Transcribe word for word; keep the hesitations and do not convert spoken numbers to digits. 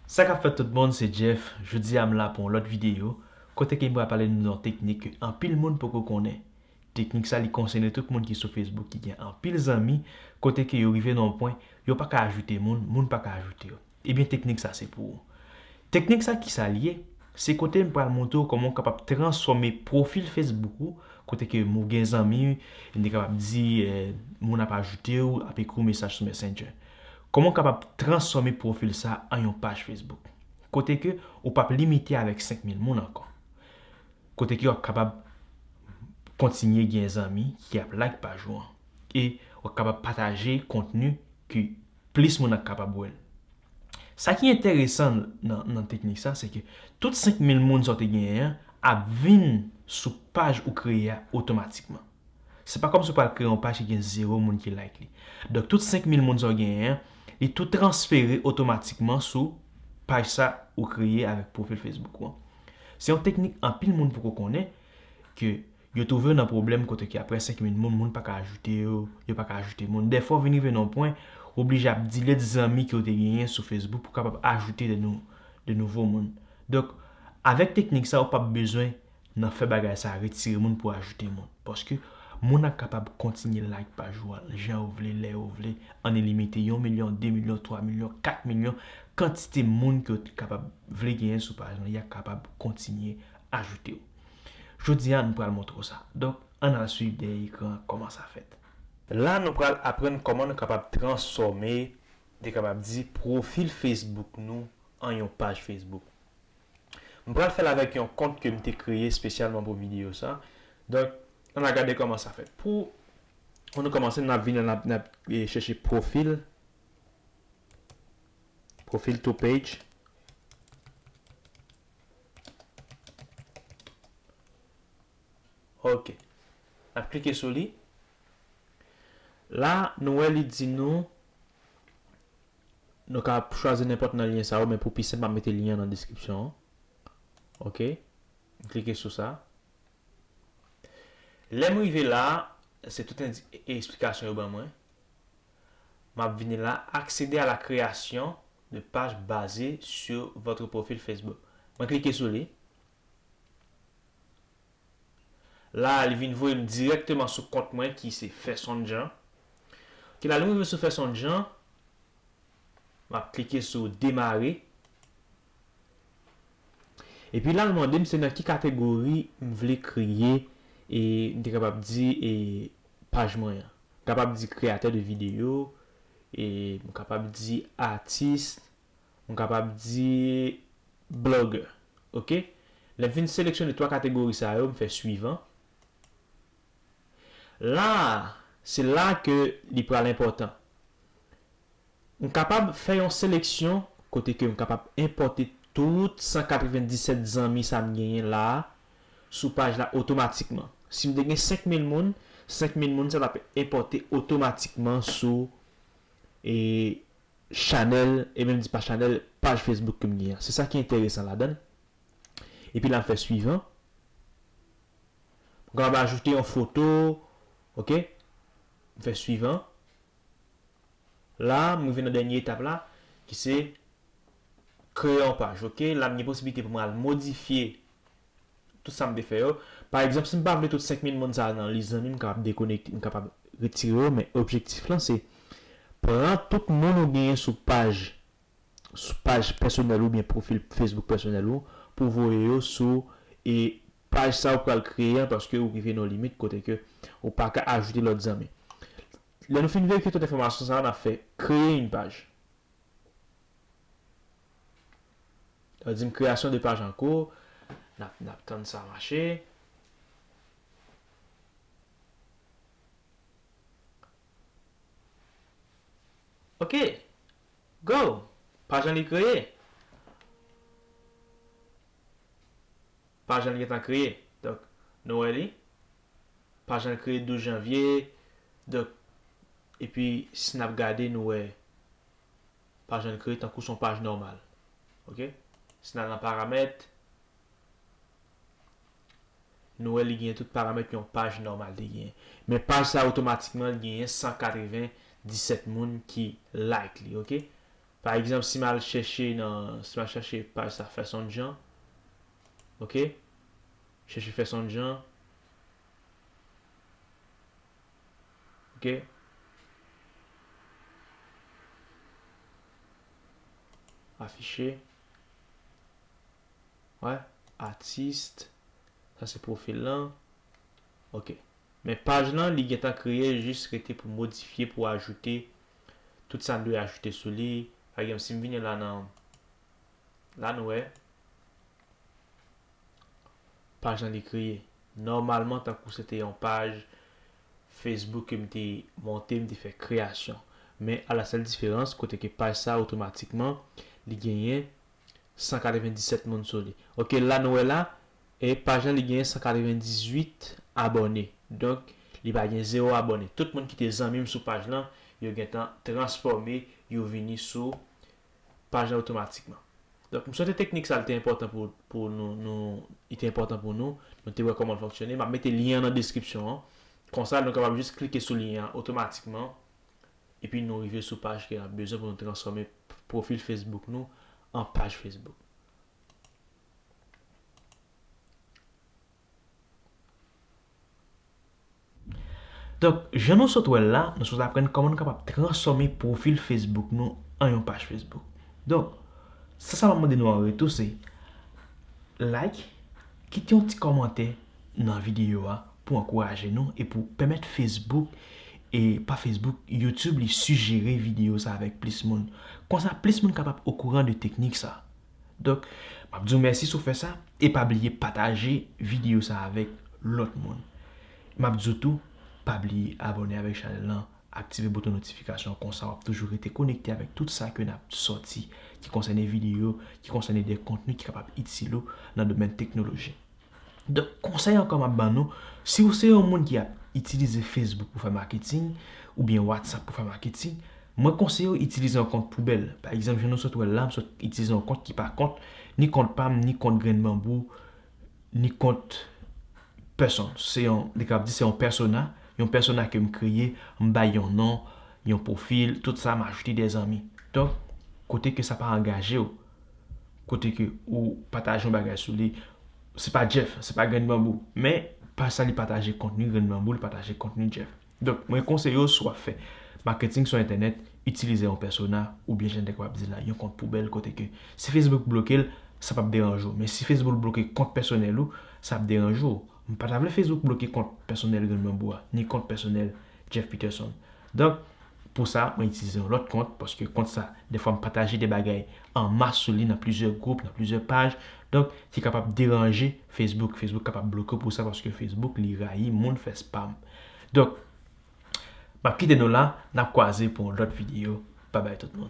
Sa k ap fèt tout moun, se Jeff. Jodi a m la pou yon lòt videyo kote ke m pral pale nou de yon teknik ke anpil moun poko konnen. Teknik sa li konsène tout moun ki sou Facebook ki gen anpil zanmi, kote ke yo rive nan yon pwen, yo pa ka ajoute moun, moun pa ka ajoute yo. Ebyen teknik sa se pou ou. Teknik sa kisa l ye? Se kote m pral montre w kòman w kapab transfòme pwofil Facebook ou, kote ke ou gen zanmi, m te kapab di, eh, moun ap ajoute w, ap ekri w mesaj sou Messenger. Kòman w kapab transfòme pwofil sa an yon paj Facebook? Kote ke ou p ap limite avèk senk mil moun ankò. Kote ke w ap kapab kontinye gen zanmi ki ap like paj ou an. E w ap kapab pataje kontni ke plis moun ap kapab wè l. Sa ki enteresan nan, nan teknik sa, se ke tout senk mil moun sa w te genyen an ap vin sou paj ou kreye a otomatikman. Se pa kòmsi w pral kreye yon paj ki gen zewo moun ki like li. Donk, tout senk mil moun sa w genyen an, li tou transfere otomatikman sou paj sa ou kreye avèk pwofil Facebook ou an. Se yon teknik anpil moun poko konnen, ke yo twouve yo nan pwoblèm kote ke apre senk mil moun, moun pa ka ajoute yo, yo pa ka ajoute moun. Dèfwa w vin rive nan yon pwen, ou oblije ap delete zanmi ke w te genyen sou Facebook pou w kapab ajoute de nou, de nouvo moun. Donk, avèk teknik sa, ou p ap bezwen nan fè bagay sa, retire moun pou ajoute moun. Paske moun ap kapab kontinye like paj ou a, jan ou vle, lè ou vle, an ilimite, yon milyon, de milyon, twa milyon, kat milyon, kantite moun ke w t kapab vle genyen sou paj lan, y ap kapab kontinye ajoute w. Jodi a, nou pral montre w sa. Donk, ann al swiv dèyè ekran an kòman sa fèt. La, nou pral aprann kòman nou kapab transfòme, te kapab di, pwofil Facebook nou an yon paj Facebook. M pral fè l avèk yon kont ke m te kreye espesyalman pou videyo sa. Donk, ann al gade kòman sa fèt. Pou, pou nou kòmanse, n ap vin, n ap, n ap, eh, chèche pwofil. Pwofil to page. Ok. N ap klike sou li. La, nou wè li di nou, nou ka chwazi nenpòt nan lyen sa yo, men pou pi senp, m ap mete lyen an nan deskripsyon an. Ok. M klike sou sa. Lè m rive la, se tout indi-, esplikasyon yo ban mwen. M ap vini la, accéder à la création de page basée sur votre profil Facebook. Mwen klike sou li. La, li vin voye m dirèkteman sou kont mwen ki se Ferson Jean. Ok, la, lè m rive sou Ferson Jean, m ap klike sou demare. Epi la, l mande m se nan ki kategori m vle kreye, e m te kapab di, e paj mwen an. M kapab di kreyatè de videyo, e m kapab di atis, m kapab di blogger. Ok? Lè m fin seleksyone twa kategori sa yo, m fè swivan. La, se la ke li pral enpòtan. M kapab fè yon seleksyon kote ke m kapab enpòte tout san katrevenndisèt zanmi sa m genyen la a sou paj la otomatikman. Si m te gen senk mil moun, senk mil moun sa t ap enpòte otomatikman sou, e, chanèl, e menm di pa chanèl, paj Facebook ke m genyen an. Se sa ki enteresan ladan l. Epi la, m fè swivan. M kapab ajoute yon foto, ok? M fè swivan. La, m rive nan dènye etap la, ki se kreye yon paj, ok? La, m gen posiblite pou m al modifye tout sa m te fè yo. Pa egzanp, si m pa vle tout senk mil moun sa a nan lis zanmi, m kapab dekonekte, m kapab retire yo, men objektif lan se pran tout moun ou genyen sou paj, sou paj pèsonèl ou byen pwofil Facebook pèsonèl ou, pou voye yo sou, e, paj sa ou pral kreye an, paske ou rive nan yon limit kote ke ou pa ka ajoute lòt zanmi. Lè nou fin verifye tout enfòmasyon sa a, n ap fè créer une page. Sa vle di m création de page en cours. N ap, n ap tann sa mache. Ok. Go! Paj lan li kreye. Paj lan li gentan kreye. Donk, nou wè li. Paj lan kreye douz janvye. Donk, epi si n ap gade, nou wè paj lan kreye tankou se yon paj nòmal. Ok? Si n al nan paramèt, nou wè li genyen tout paramèt yon paj nòmal te genyen. Men paj sa otomatikman li genyen san katrevenndisèt moun ki like li, ok? Pa egzanp, si m al chèche nan, si m al chèche paj sa Fè Sonjan, ok? Chèche Fè Sonjan, ok? Afiche. Wè, atis. Sa se pwofil lan. Ok. Men paj lan, li gentan kreye, jis rete pou modifye, pou ajoute tout sa n dwe ajoute sou li. Pa egzanp, si m vini la nan, la nou wè, paj lan li kreye. Nòmalman, tankou se te yon paj Facebook ke m te monte, m te fè kreyasyon. Men a la sèl diferans, kote ke paj sa otomatikman, li genyen san katrevenndisèt moun sou li. Ok, la nou wè la, e paj lan li genyen san katrevenndizwit abòne. Donk, li pa gen zewo abòne. Tout moun ki te zanmi m sou paj lan, yo gentan transfòme, yo vini sou paj lan otomatikman. Donk, m swete teknik sa li te enpòtan pou, pou nou, nou, li te enpòtan pou nou. Nou te wè kòman l fonksyone. M ap mete lyen an nan deskripsyon an. Konsa, nou kapab jis klike sou lyen an otomatikman. Epi nou rive sou paj ke n ap bezwen pou nou transfòme pwofil Facebook nou an paj Facebook. Donk, jan nou sot wè l la, nou sot aprann kòman nou kapab transfòme pwofil Facebook nou an yon paj Facebook. Donk, sa sa m ap mande nou an retou se like, kite yon ti kòmantè nan videyo a pou ankouraje nou e pou pèmèt Facebook e pa Facebook, YouTube li sijere videyo sa avèk plis moun. Konsa plis moun kapab okouran de teknik sa. Donk, m ap di w mèsi si w fè sa e pa bliye pataje videyo sa avèk lòt moun. M ap di w tou, pa bliye abòne avèk chanèl lan, aktive bouton notifikasyon, konsa w ap toujou rete konekte avèk tout sa ke n ap sòti, ki konsène videyo, ki konsène de kontni ki kapab itil ou nan domèn teknoloji. Donk, konsèy ankò m ap ban nou, si w se yon moun ki ap itilize Facebook pou fè maketing, oubyen WhatsApp pou fè maketing, mwen konseye w itilize yon kont poubèl. Pa egzanp, jan nou sot wè l la, m sot itilize yon kont ki pa kont, ni kont pa m, ni kont Grenn Banbou, ni kont pèsonn. Se yon, li kapab di se yon pèsona, yon pèsona ke m kreye, m bay yon non, yon pwofil, tout sa, m ajoute de zanmi. Donk, kote ke sa pa angaje w, kote ke ou pataje yon bagay sou li, se pa Jeff, se pa Grenn Banbou, men paj sa li pataje kontni Grenn Banbou, li pataje kontni Jeff. Donk, mwen konseye w, si w ap fè maketing sou entènèt, itilize yon pèsona, oubyen jan n te kapab di la, yon kont poubèl, kote ke si Facebook bloke l, sa p ap deranje w. Men si Facebook bloke kont pèsonèl ou, sa ap deranje w. M pa ta vle Facebook bloke kont pèsonèl Grenn Banbou a, ni kont pèsonèl Jeff Peterson. Donk, pou sa, mwen itilize yon lòt kont, paske kont sa, defwa m pataje de bagay an mas sou li nan plizyè gwoup, nan plizyè paj. Donk, ki kapab deranje Facebook. Facebook kapab bloke w pou sa, paske Facebook, li rayi moun fè spam. Donk, m ap kite nou la, n ap kwaze pou yon lòt videyo. Babay tout moun.